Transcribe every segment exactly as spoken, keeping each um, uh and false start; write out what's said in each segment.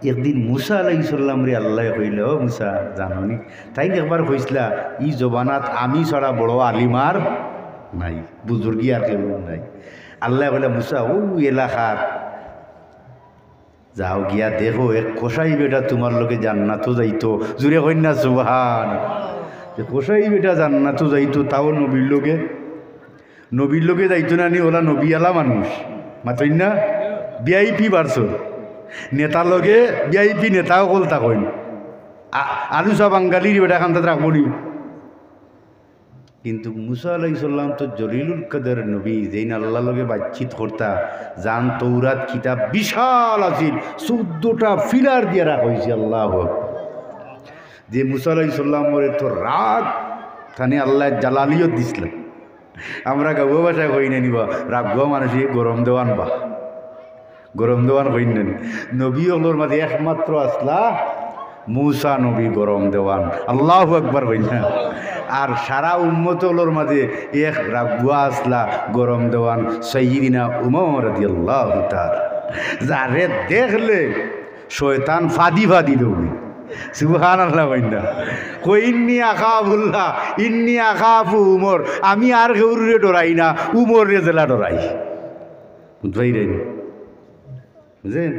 একদিন মুসা আলাইহিস সালামরে আল্লায় কইলা, "ও মুসা, জানো নি, তাইন একবার কইছলা, ই জমানাত আমি ছাড়া বড় আলিম আর নাই, বুজুর্গি আর কেউ নাই।" আল্লায় কইলা, "মুসা, অউ এলাকাত যাও, গিয়া দেখো, এক কসাই বেটা তুমার লগে জান্নাতো যাইতো।" জুরে কইন না, সুবহান। যে কসাই বেটা জান্নাতো যাইতো, তাও নবীর লগে। নবীর লগে যাইতো না নি, অলা নবীআলা মানুষ। মাতইন না? VIP person. নেতার লগে ভিআইপি নেতা অকল থাকইন। আ-, আলুচা বাঙালির বেটা খান্দাত রাখবো নি? কিন্তু মুসা আলাইহিস সালাম তো জলিলুল কদর নবী, যেইন আল্লাহর লগে বাতচিত করতা, যান তৌরাত কিতাব বিশাল আছিল, চৌদ্দটা ফিলার দিয়া রাখা অইছে। আল্লাহু আকবার। যে মুসা আলাইহিস সালামর এত রাগ, তানে আল্লায় জালালিয়ত দিছলা। আমরা গাঁওয়া ভাষায় কই না নি বা, রাগুয়া মানুষে গরম দেওয়ান বা। গরম দেওয়ান কইন না নি? নবী অকলর মাঝে একমাত্র আছলা মুসা নবী গরম দেওয়ান। আল্লাহু আকবার কইন না? আর সারা উম্মত অকলর মাঝে এক রাগুয়া আছলা গরম দেওয়ান সাইয়্যিদিনা উমর রাদিয়াল্লাহু তাআলা। যারে দেখলে শয়তান ফাদি ফাদি দৌড়ে। সুবহানাল্লাহ কইন না? কই, "ইন্নী আখাফুল্লাহ, ইন্নী আখাফু উমর।" আমি আর কেউরে ডরাই না, উমররে যেলা ডরাই। বুঝবাই রে? বুঝছেন?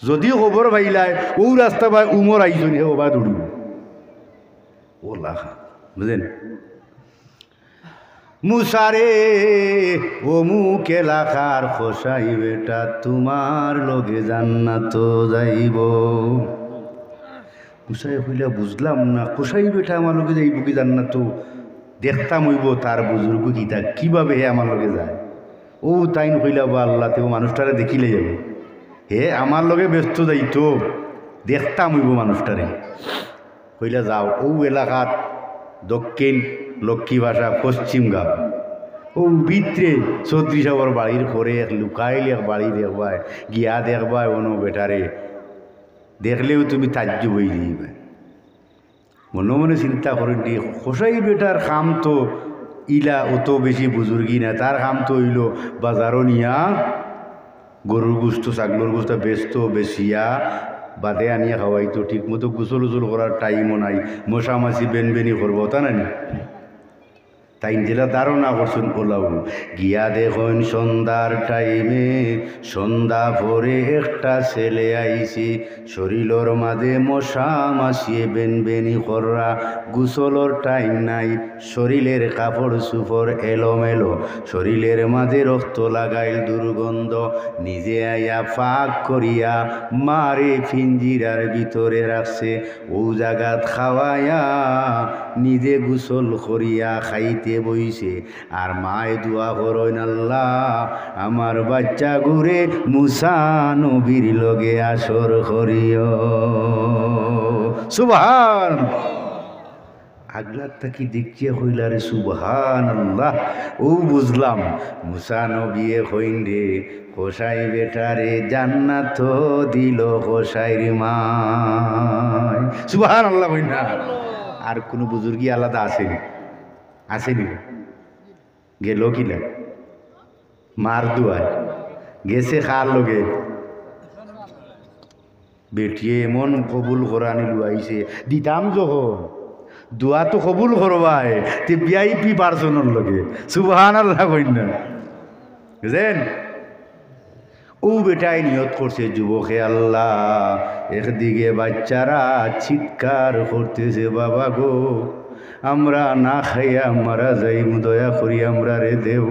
যদিও খবর পাইলায়, অউ রাস্তা বায় উমর আইছইন, হে ওবা দৌড়িব। ও লাখা, বুঝছেন? মুসারে, অমুক এলাকার কসাই বেটা তুমার লগে জান্নাতো যাইবো। মুসায় কইলা, "বুঝলাম না, কসাই বেটা আমার লগে যাইবো কি জান্নাতো? দেখতাম অইবো তার বুজুর্গ কিতা, কিভাবে হে আমার লগে যায়।" অউ তাইন কইলা, "বা আল্লাহ, তেউ মানুষটারে দেখিলে যাইবো, হে আমার লগে বেহেস্তো যাইতো, দেখতাম অইবো মানুষটারে।" কইলা, "যাও, অউ এলাকাত দক্ষিণ লক্ষ্মী ভাষা পশ্চিম গাঁও, অউ ভিতরে চৌধুরী সাবর বাড়ির ঘরে এক লুকাইল এক বাড়ি দেখবায়, গিয়া দেখবায় অনো বেটারে, দেখলেউ তুমি তাজ্জুব অইযিবায়।" মনে মনে চিন্তা করইন রে, কসাই বেটার কাম তো ইলা অত বেশি বুজুর্গি না, তার কাম তো অইলো বাজারো নিয়া গরুর গুস্ত, ছাগলর গুস্ত বেচতো, বেচিয়া বাদে আনিয়া খাওয়াইতো, ঠিক মতো গোসল উসল করার টাইমও নাই, মশা মাছি বেনবেনি করবো, তা নানি? তাইন যেলা ধারণা করছইন অলাউ। গিয়া দেখইন সন্ধ্যার টাইমে, সন্ধ্যা পরে একটা ছেলে আইছে, শরীলর মাঝে মশা মাছিয়ে বেনবেনি কররা, গোসলর টাইম নাই, শরীলের কাপড় চুপড় এলোমেলো, শরীলের মাঝে রক্ত লাগাইল দুর্গন্ধ, নিজে আইয়া ফাঁক করিয়া মারে পিঞ্জিরার ভিতরে রাখছে, অউ জাগাত খাওয়াইয়া নিজে গোসল করিয়া খাইতে বইছে। আর মায়ে দোয়া করইন, "আল্লাহ, আমার বাইচ্চাগুরে মুসা নবীর লগে হাশর করিও।" সুবহান। আগলার থাকি দেখিয়া কইলা রে, "সুবহানাল্লাহ, অউ বুঝলাম, মুসা নবিয়ে কইন রে, কসাই বেটারে জান্নাতো দিলো কসাইর মায়।" সুবহানাল্লাহ কইন না? আর কুনু বুজুর্গি আলাদা আছে নি? আছে নি? গেল কিলা? মার দোয়ায়। গেছে কার লগে? বেটিয়ে এমন কবুল করানি লুয়াইছে, দিতাম যখন, দোয়া তো কবুল করবায়, তে ভিআইপি পার্সনর লগে। সুবহানাল্লাহ কইন না। বুঝছেন? অউ বেটায় নিয়ত করছে, যুবকে, "আল্লাহ, একদিকে বাইচ্চারা চিৎকার করতেছে, 'বাবা গো, আমরা না খাইয়া মারা যাইমু, দয়া করি আমরারে দেও।'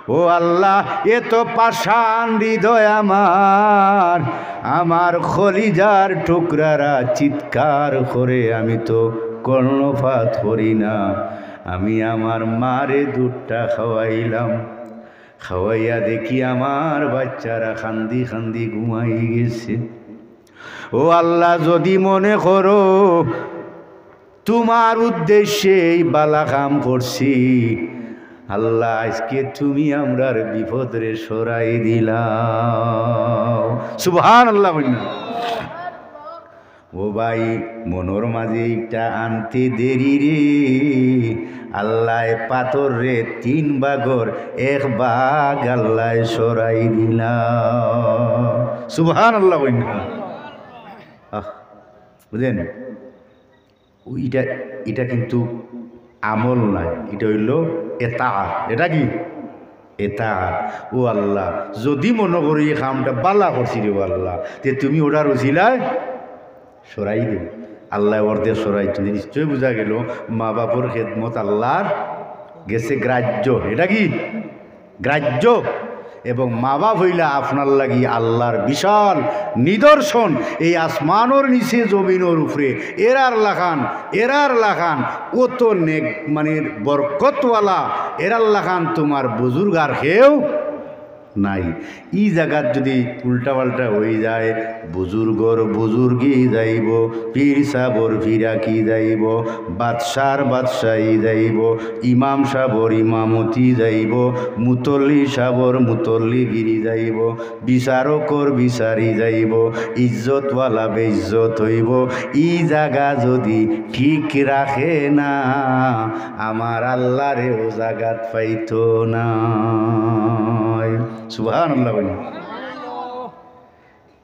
ও আল্লাহ, এত পাষাণ হৃদয় আমার, আমার কলিজার টুকরারা চিৎকার করে, আমি তো কর্ণপাত করি না। আমি আমার মারে দুধটা খাওয়াইলাম, খাওয়াইয়া দেখি আমার বাইচ্চারা কান্দি কান্দি ঘুমাই গেছে। ও আল্লাহ, যদি মনে করো তুমার উদ্দেশ্যে এই বালা কাম করছি, আল্লাহ, আইজকে তুমি আমরার বিপদরে সরাই দিলাও।" সুবহানাল্লাহ কইন না? ও ভাই, মনর মাঝে ইটা আনতে দেরি রে, আল্লায় পাথররে তিন ভাগর এক ভাগ আল্লায় সরাই দিলা। সুবহানাল্লাহ কইন না? আহ, বুঝলেন? ও, ইটা, ইটা কিন্তু আমল নায়, ইটা অইলো এতাআত। ইটা কি? এতাআত। ও আল্লাহ, যুদি মনো করো ই কামটা বালা করছি রে ও আল্লাহ, তে তুমি অটার উছিলায় সরাই দেও। আল্লায় অর্ধেক সরাইতো, নিশ্চয় বুঝা গেলো মা বাপর খেদমত আল্লার গেছে গ্রাহ্য। ইটা কি? গ্রাহ্য। এবং মা বাপ অইলা আপনার লাগি আল্লার বিশাল নিদর্শন। এই আসমানর নিচে, জমিনর উপরে, এরার লাখান, এরার লাখান অত নেক, মানে বরকতওয়ালা, এরার লাখান তুমার বুজুর্গ আর কেউ নাই। ই জাগাত যুদি উল্টা পাল্টা অইযায়, বুজুর্গর বুজুর্গি যাইবো, পীর সাবর ফিরাকি যাইবো, বাদশার বাদশাই যাইবো, ইমাম সাবর ইমামতি যাইবো, মুতল্লি সাবর মুতল্লিগিরি যাইবো, বিচারকর বিচারি যাইবো, ইজ্জতওয়ালা বেইজ্জত অইবো। ই জাগা যুদি ঠিক রাখে না, আমার আল্লারে ও জাগাত পাইতো নায়। সুবহানাল্লাহ বলি।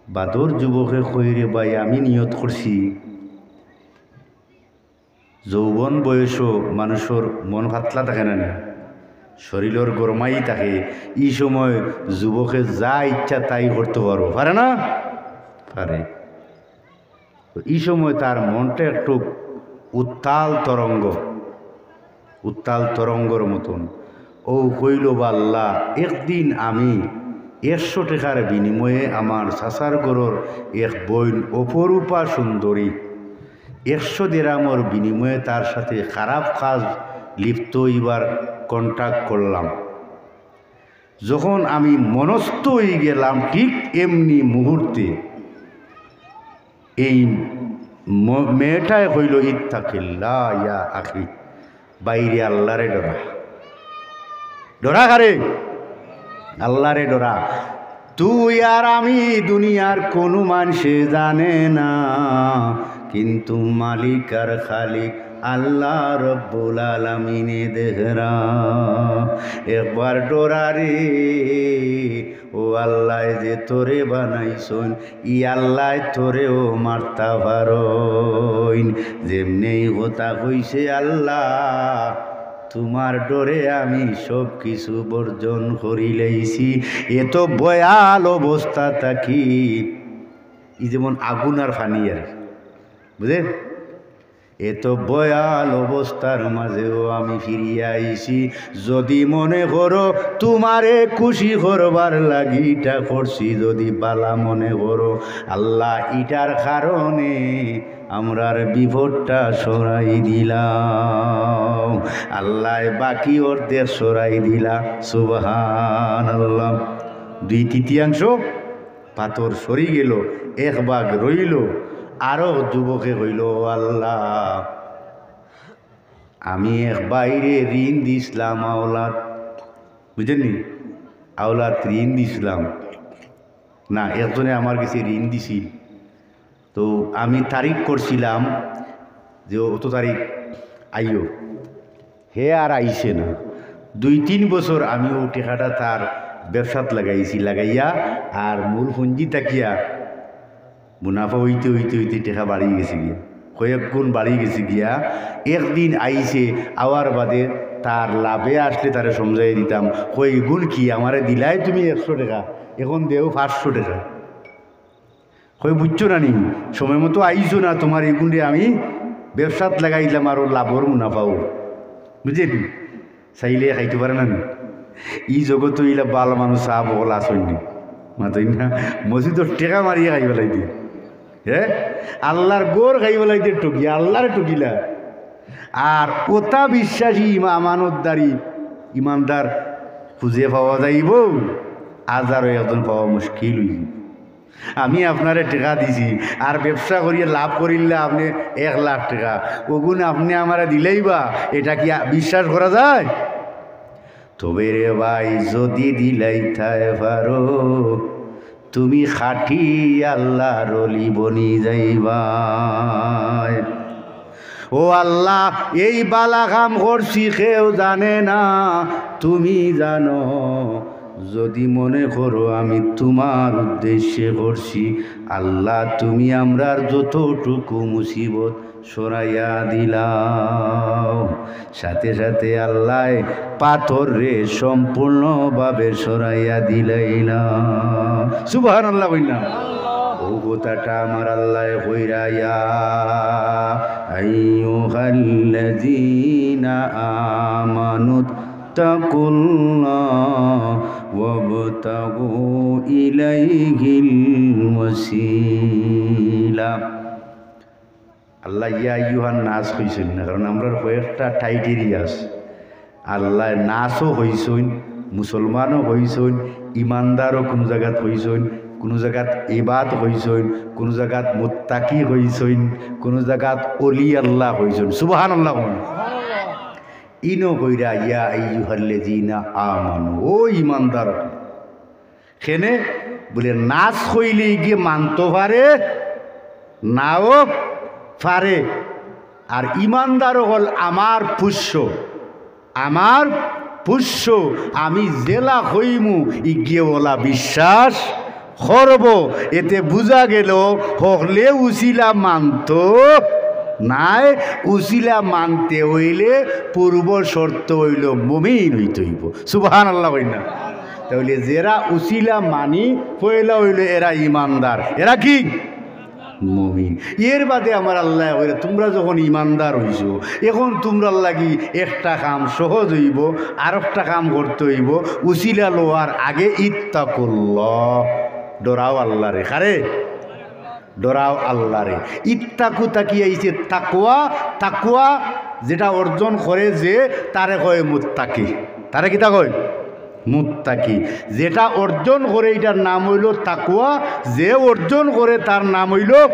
বাদর যুবকে কয়, "রে ভাই, আমি নিয়ত করছি।" যৌবন বয়সো মানুষর মন পাতলা থাকে না নি, শরীলর গরমাই থাকে। ই সময় যুবকে যা ইচ্ছা তাই করতো পারবো, পারে না? পারে। তো ই সময় তার মনটা একটু উত্তাল তরঙ্গ, উত্তাল তরঙ্গর মতন। ও কইল, "বা আল্লাহ, একদিন আমি একশো টেকার বিনিময়ে আমার চাচার ঘরর এক বইন অপরূপা সুন্দরী, একশো দেরামর বিনিময়ে তার সাথে খারাপ কাজ লিপ্ত অইবার কন্ট্রাক্ট করলাম। যখন আমি মনস্থ অই গেলাম, ঠিক এমনি মুহূর্তে এই ম-, মেয়েটায় কইল, 'ইত্তাকিল্লাহ ইয়া আখি, বাইরে আল্লাহরে ডরা।' ডরা কারে? আল্লাহরে ডরা। তুই আর আমি, দুনিয়ার কোনো মানষে জানে না, কিন্তু মালিক আর খালিক আল্লাহ রব্বুল আলামিনে দেখরা। একবার ডরা রে, ও আল্লায় যে তোরে বানাইছইন, ই আল্লায় তোরেও মারতা পারইন। যেমনে ই কথা কইছে, "আল্লাহ, তুমার ডরে আমি সব কিছু বর্জন করিলাইছি।" এত ভয়াল অবস্থা থাকি, ই যেমন আগুন আর পানি আর, বুঝে? এত ভয়াল অবস্থার মাঝেও আমি ফিরিয়া আইছি। যদি মনে করো তুমারে খুশি করবার লাগি ইটা করছি, যদি বালা মনে করো, আল্লাহ, ইটার কারণে আমরার বিপদটা সরাই দিলাম। আল্লায় বাকি অর্ধেক সরাই দিলা। সুবহানাল্লাহ। দুই তৃতীয়াংশ পাথর সরি গেল, এক ভাগ রইল। আরো যুবকে কইল, "ও আল্লাহ, আমি এক ভাইরে ঋণ দিছলাম আওলাদ, বুঝছইন নি? আওলাদ ঋণ দিছলাম, না, একজনে আমার গেছে ঋণ দিছিল। তো আমি তারিখ করছিলাম যে অত তারিখ আইও।" হে আর আইছে না। দুই তিন বছর আমি অউ টেকাটা তার ব্যবসাত লাগাইছি, লাগাইয়া আর মূল পুঞ্জি থাকিয়া মুনাফা অইতে অইতে অইতে টেকা বাড়ি গেছে গিয়া, কয়েক গুণ বাড়ি গেছে গিয়া। একদিন আইছে, আওয়ার বাদে তার লাভে আসলে তারে সমঝাই দিতাম, কই, "ইগুন কি, আমারে দিলায় তুমি একশো টেকা, এখন দেও পাঁচশো টেকা।" কই, "বুঝছো না নি, সময় মতো আইছো না, তুমার ইগুনরে আমি ব্যবসাত লাগাইলাম, আরো লাভর মুনাফাও।" বুঝছইন নি? চাইলে খাইতে পারে না নি? ই জগতো ইলা বালা মানুষ সাব অকল আছইন নি? মাতইন না? মসজিদর টেকা মারিয়া খাই ফালাই দি। হে? আল্লাহর ঘর খাই ফালাই দি ঠগিয়া, আল্লাহরে ঠগিলা। আর অতা বিশ্বাসী ইমা-, আমানতদারি, ইমানদার খুঁজে পাওয়া যাইবো? হাজারো একজন পাওয়া মুশকিল অইযিবো। আমি আপনারে টেকা দিছি, আর ব্যবসা করিয়া লাভ করিলা আপনে এক লাখ টেকা, অগুন আপনে আমারে দিলাইবা, ইটা কি আ-, বিশ্বাস করা যায়? তবে রে ভাই, যদি দিলাইতায় পারো, তুমি খাঁটি আল্লাহর অলি বনি যাইবায়। ও আল্লাহ, এই বালা কাম করছি, কেউ জানে না, তুমি জানো। যদি মনে করো আমি তোমার উদ্দেশ্যে করছি, আল্লাহ তুমি আমরার যতটুকু মুসিবত সরাইয়া দিলাও। সাথে সাথে আল্লাহ পাথররে সম্পূর্ণভাবে সরাইয়া দিলাইলা। সুবহানাল্লাহ কইন না? ও কথাটা আমার আল্লাহ কইরা, ইয়া আইয়ুহাল্লাযীনা আমানু ইত্তাকুল্লাহ ওয়াবতাগু ইলাইহিল ওয়াসিলা। আল্লাহ ইয়া আইয়ুহান নাস কইছইন না, কারণ আমরার কয়েকটা টাইটেরিয়া আছে। আল্লাহ নাসও কইছইন, মুসলমানও কইছইন, ইমানদারও কুনু জাগাত কইছইন, কুনু জাগাত ইবাদ কইছইন, কুনু জাগাত মুত্তাকি কইছইন, কুনু জাগাত অলি আল্লাহ কইছইন। সুবহানাল্লাহ কইন। ইনো কইরা ইয়া আইয়ুহাল্লাযীনা আমানু, ও ইমানদার। কেনে বুলে নাস কইলে ইগিয়ে মানতো পারে, নাও পারে। আর ইমানদার অকল আমার পুষ্য, আমার পুষ্য, আমি যেলা কইমু ইগিয়ে অলা বিশ্বাস করবো। এতে বুঝা গেল হকলে উসিলা মানতো নায়, উসিলা মানতে অইলে পূর্ব শর্ত অইলো মুমিন অইতে অইবো। সুবহানাল্লাহ কইন না? তাইলে যেরা উসিলা মানি পয়লা অইলো এরা ইমানদার। এরা কি? মুমিন। এর বাদে আমার আল্লাহ কইরা, তুমরা যখন ইমানদার অইছো, এখন তুমরার লাগি একটা কাম সহজ অইবো, আরোকটা কাম করতে অইবো। উসিলা লওয়ার আগে ইত্তাকুল্লাহ, ডরাও আল্লাহরে। কারে? ডরাও আল্লাহরে। ইত্তাকু থাকি আইছে তাকওয়া। তাকওয়া যেটা অর্জন করে যে, তারে কয় মুত্তাকি। তারে কিতা কয়? মুত্তাকি। যেটা অর্জন করে, ইটার নাম অইলো তাকওয়া। যে অর্জন করে, তার নাম অইলো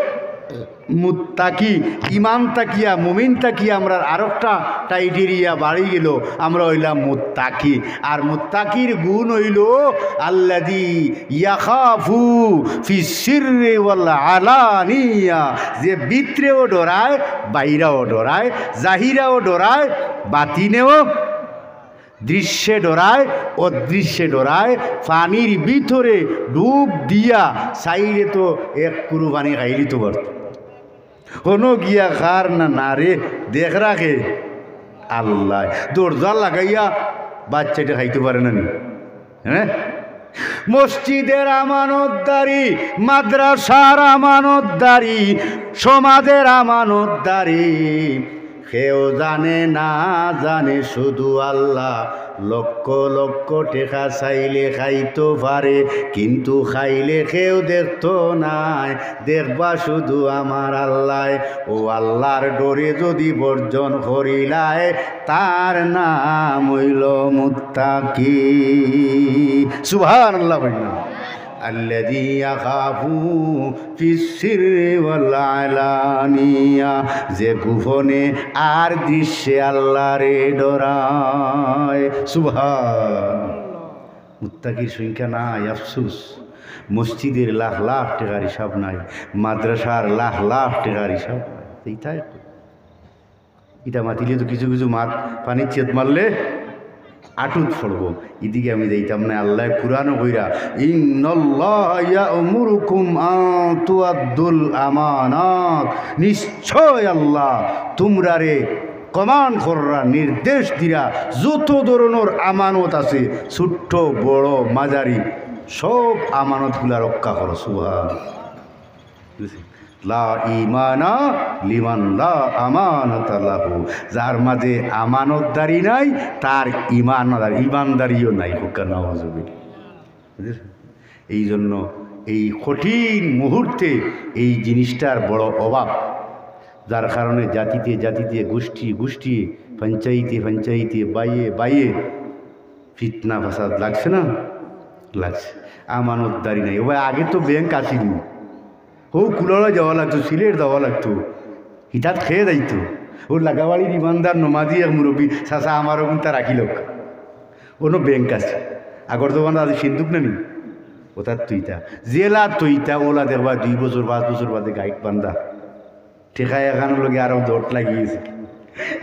মুত্তাকি। ইমান থাকিয়া, মুমিন থাকিয়া আমরার আরোকটা টাইটেরিয়া বাড়ি গেল, আমরা অইলাম মুত্তাকি। আর মুত্তাকির গুণ অইলো আল্লাযী ইয়াখাফু ফিস সিররি ওয়াল আলানিয়া, যে ভিতরেও ডরায়, বাইরেও ডরায়, জাহিরেও ডরায়, বাতিনেও, দৃশ্যে ডরায়, অদৃশ্যে ডরায়, পানির ভিতরে ডুব দিয়া চাইলে তো এক কুরু পানি খাইলিতো পারতো। হনো গিয়া খার না, না রে, দেখরা কে? আল্লাহ। দরজা লাগাইয়া বাচ্চাটা খাইতে পারে না নি? হ্যাঁ? মসজিদের আমানতদারি, মাদ্রাসার আমানতদারি, সমাজের আমানতদারি, কেউ জানে না, জানে শুধু আল্লাহ। লক্ষ লক্ষ টেকা চাইলে খাইতো পারে, কিন্তু খাইলে কেউ দেখতো নায়, দেখবা শুধু আমার আল্লাহ। ও আল্লাহর ডরে যদি বর্জন করিলায়, তার নাম অইলো মুত্তাকি। সুবহানাল্লাহ কইন না? আল্লাযী ইয়াখাফু ফিস সিররি ওয়াল আলানিয়া, যে গোপনে আর দৃশ্যে আল্লাহরে ডরায়। সুবহান। মুত্তাকির সংখ্যা নাই, আফসোস। মসজিদের লাখ লাখ টেকার হিসাব নাই, মাদ্রাসার লাখ লাখ টেকার হিসাব নাই। এইটাই ইটা মাতিলে তো কিছু কিছু মাত পানির ছেদ মারলে আটুত পড়বো। এদিকে আমি যাইতাম না। আল্লাহ কুরআনো কইরা, "ইন্নাল্লাহা ইয়া'মুরুকুম আন তুআদ্দুল আমানাত।" নিশ্চয় আল্লাহ তুমরারে কমান্ড কররা, নির্দেশ দিরা, যত ধরনর আমানত আছে, ছোট্ট বড় মাঝারি, সব আমানতগুলা রক্ষা করো। সুবহান। লা ঈমানা লিমান লা আমানাতা লাহু। যার মাঝে আমানতদারি নাই, তার ইমানদার, ইমানদারিও নাই। কউক্কা নাউজুবিল্লাহ। বুঝছেন? এই জন্য এই কঠিন মুহূর্তে এই জিনিসটার বড় অভাব, যার কারণে জাতিতে জাতিতে, গোষ্ঠী গোষ্ঠী, পঞ্চায়েতে পঞ্চায়েতে, বাইয়ে বাইয়ে ফিতনা ফাসাদ লাগছে না? লাগছে। আমানতদারি নাই। ও ভাই, আগে তো ব্যাংক আসেনি। হউ কুলাউড়া যাওয়া লাগতো, সিলেট যাওয়া লাগতো, হিতাত খেয়ে যাইতো। ও লাগাবাড়ির ইমানদার নমাজি এক মুরব্বী, "চাচা, আমার ওখানটা রাখি লোক, অনো ব্যাংক আছে।" আগর দোকান আছে সিন্দুক নানি, ওটার তুইতা। যেলা তুইতা, ওলা দেখবা দুই বছর, পাঁচ বছর বাদে গাইট বান্ধা। ঠেকা এখানোর লগে আরো দট লাগিয়েছে।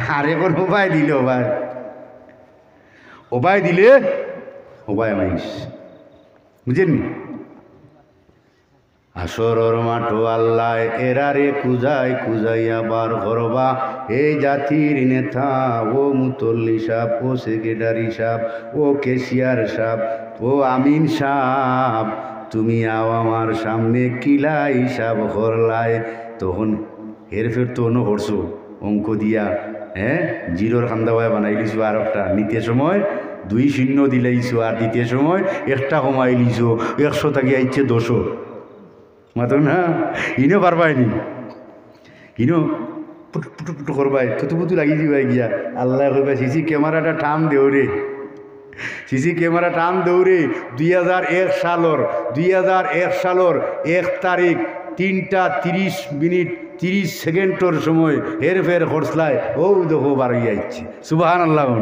আর এখন উপায় দিল ভাই। উপায় দিলে, উপায় মাইস। বুঝছইন নি? হাশরর মাঠো আল্লায় এরারে খুজাই খুজাইয়া বার করবা। এই জাতির নেতা, অউ মুতল্লি সাব, অউ সেক্রেটারি সাব, অউ ক্যাশিয়ার সাব, অউ আমিন সাব, তুমি আও আমার সামনে, কিলা হিসাব করলায়? তখন হেরফের তো অনো করছো, অঙ্ক দিয়া, হে, জিরোর কান্দা বায় বানাইলিছো আরোকটা, নিতে সময় দুই শূন্য দিলাইছো, আর দিতে সময় একটা কমাইলিছো, একশো থাকি আইছে দশো। মাতো না, ইনো পারবায় নি, ইনো পুটু পুটু পুটু করবায়, থুতু পুতু লাগি দিবায় গিয়া। আল্লায় কইবা, "সিসি ক্যামেরাটা টান দেও রে, সিসি ক্যামেরা টান দেও রে।" দুই হাজার এক সালর, দুই হাজার এক সালর এক তারিখ তিনটা তিরিশ মিনিট তিরিশ সেকেন্ডর সময় হেরফের করছলায়, অউ দেখো বারইয়া আইছে। সুবহানাল্লাহ।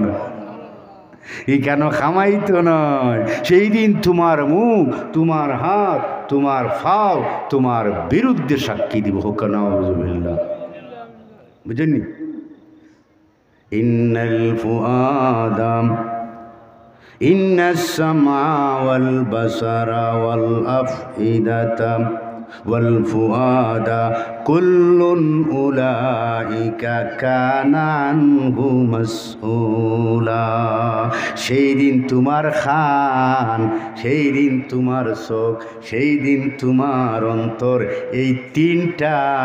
ইখানো কামাইতো নায়। সেই দিন তোমার মুখ, তোমার হাত, তোমার পাও তোমার বিরুদ্ধে সাক্ষী দিব। কউক্কা নাউজুবিল্লাহ। বুঝছইন নি? ইন্নাল ফুআদা, ইন্নাস সামআ ওয়াল বাসারা ওয়াল আফইদাতা ওয়াল ফুআদা কুল্লুন উলাইকা কানা আনহু মাসউলা। সেই দিন তোমার কান, সেই দিন তোমার চোখ, সেই দিন তোমার অন্তর, এই তিনটা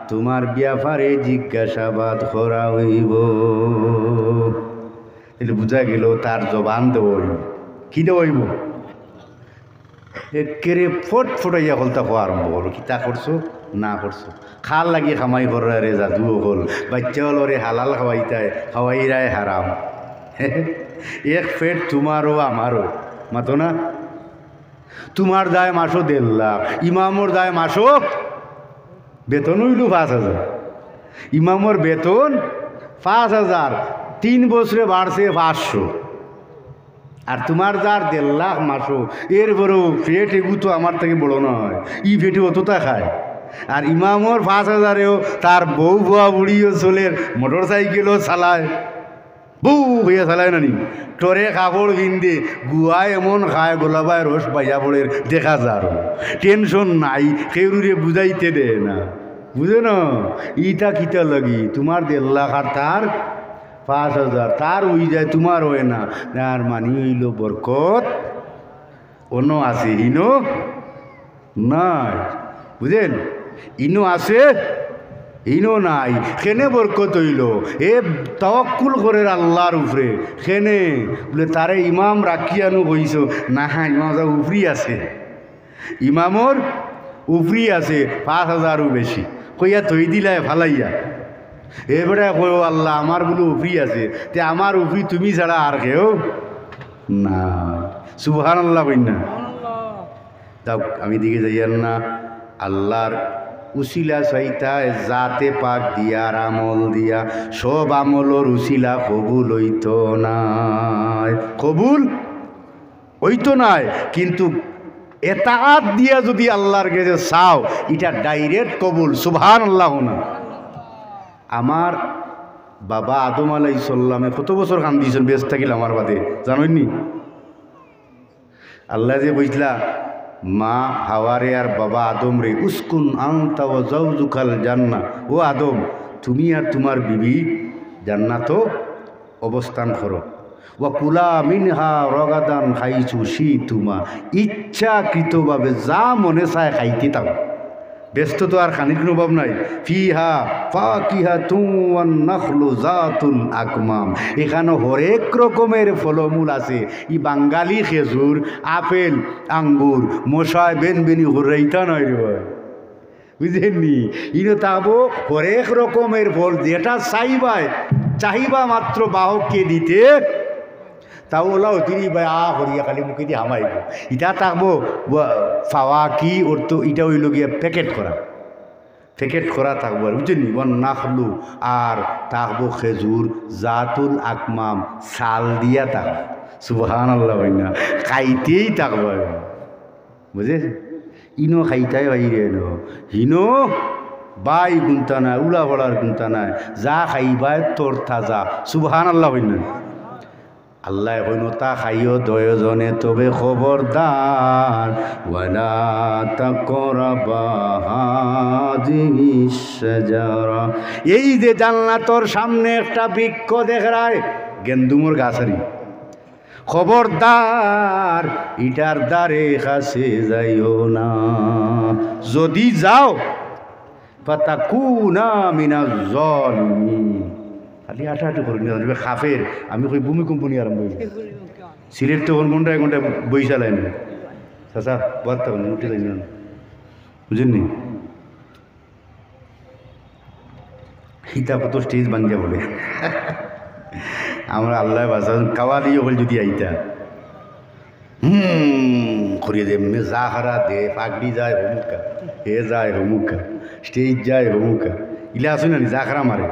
তোমার ব্যাপারে জিজ্ঞাসাবাদ করা অইবো। তাইলে বুঝা গেল তার জবান দেওয়া অইবো। কি দেওয়া অইবো? একেরে ফট ফটাইয়া কইলতা কওয়া আরম্ভ করবো, "কিতা করছো, না করছো? কার লাগি কামাই কররায় রে জাদু অকল? বাইচ্চা অকলরে হালাল খাওয়াইতায়, খাওয়াইরায় হারাম।" এক পেট তোমারও আমারও, মাতো না? তোমার দায় মাসো দেড় লাখ, ইমামর দায় মাসো বেতন অইলো পাঁচ হাজার। ইমামর বেতন পাঁচ হাজার, তিন বছরে বাড়ছে পাঁচশো। আর তোমার যার দেড় লাখ মাসো, এরপরেও পেট এগু তো আমার থাকি বড় নায়, ই পেটে অততা খায়। আর ইমামর পাঁচ হাজারেও তার বউ বুয়া বুড়িও চলের, মোটর সাইকেলও চালায়, বউ অইয়া চালায় না নি, টরে কাপড় পিন্দে, গুয়া এমন খায়, গোলাবায় রস বাইয়া পড়ের, দেখা যার। টেনশন নাই, কেউরে বুঝাইতে দেয় না, বুঝো না? ইটা কিতা লাগি? তোমার দেড় লাখ আর তার পাঁচ হাজার, তার অই যায়, তোমার অয় না। তার মানি অইলো বরকত অনো আছে, হিনো নাই। বুঝছইন? ইনো আছে, ইনো নাই। কেনে বরকত অইলো? এ তাওয়াক্কুল করের আল্লার উপরে। কেনে? বুলে, "তারে ইমাম রাখিয়া নু কইছো।" না, ইমাম সাব উপরি আছে। ইমামর উপরি আছে, পাঁচ হাজারও বেশি। কইয়া থই দিলায় ফালাইয়া। এ বেটায় কয়, "ও আল্লা, আমার বুলে উপরি আছে, তে আমার উপরি তুমি ছাড়া আর কেউ নাই।" সুবহানাল্লাহ কইন না। যাউক, আমি দিকে যাইয়ার না। আল্লার উসিলা চাইতায় জাতে পাক দিয়া আর আমল দিয়া, সব আমলর উসিলা কবুল অইতো নায়, কবুল অইতো নায়, কিন্তু এতাআত দিয়া যুদি আল্লার গেছে চাও, ইটা direct কবুল। সুবহানাল্লাহ না? আমার বাবা আদম আলাইহিস সালামে কত বছর কান্দিছইন, বেহেস্ত থাকিল আমার বাদে, জানইন নি? আল্লায় যে কইছলা, মা হাওয়ারে আর বাবা আদমরে, "উসকুন আনতা ওয়া জাওজুকাল জান্নাহ", ও আদম, তুমি আর তোমার বিবি জান্নাতো অবস্থান করো। "ওয়া কুলা মিনহা রগাদান হাইসু শিতুমা", ইচ্ছাকৃতভাবে যা মনে চায় খাইতে থাকো। বেহেস্তো তো আর খানির কুনু অভাব নাই। "ফিহা ফাকিহাতুন ওয়ান নাখলু জাতুল আকমাম", ইখানো হরেক রকমের ফলমূল আছে। ই বাঙালি খেজুর, আপেল, আঙ্গুর, মশায় বেনবেনি কররা ইতা নায় রে ভাই। বুঝছইন নি? ইনো থাকবো হরেক রকমের ফল, যেটা চাইবায়, চাহিবা মাত্র বাহককে দিতে, তাও ওলা অতিরি ভাই আ করিয়া খালি মুখেদি হামাইবো। ইটা থাকবো ওয়া-, ফাওয়াকি অর্থ ইটা অইলো গিয়া প্যাকেট করা। প্যাকেট করা থাকবো আর, বুঝছইন নি? ওয়ান নাখলু, আর থাকবো খেজুর, জাতুল আকমাম, ছাল দিয়া থাকবো। সুবহানাল্লাহ কইন না, খাইতেই থাকবো। বুঝছইন? ইনো খাইতায় বাইরে এলো, হিনো বাই কুন্তা নাই, উড়া পড়ার কুন্তা নাই, যা খাইবায় তরতাজা। সুবহানাল্লাহ কইন না। আল্লায় কইন, "অতা খাইও দুইওজনে, তবে খবরদার, ওয়ালা তাকরাবা হাযিহিশ শাজারা।" এই যে জান্নাতর সামনে একটা বৃক্ষ দেখরায়, গেন্দুমর গাছ আরি, খবরদার, ইটার দ্বারে কাছে যাইও না। যদি যাও, ফাতাকুনা মিনাজ জালিমিন। খালি আটাআটি করইন না, কাফের। আমি কই ভূমিকম্প নি আরম্ভ অইল। সিলেট তো অখন ঘন্টায় ঘন্টায় বইশা লাইন। চাচা, বার্তা উঠি যাই না। বুঝছইন নি? ইতা কত stage ভাঙ্গিয়া পড়ে। আমরা আল্লায় বাঁচাইন, কাওয়ালি অকল যদি আইতা। হুম, করিয়া দে, এমনে যা খারা দে, পাগড়ি যায় হমুকা, হে যায় হমুকা, stage যায় হমুকা। ইলা আছে না নি, যা খারা মারে।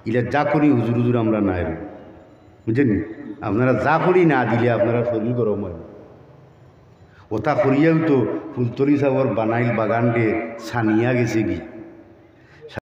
ইলা যা করি হুজুর হুজুর আমরা নাই রে। বুঝছইন নি? আপনারা যা করি না দিলে আপনারার শরীর গরম অয়। অতা করিয়াউ তো ফুলতলি সাবর বানাইল বাগানরে ছানিয়া গেছেগি।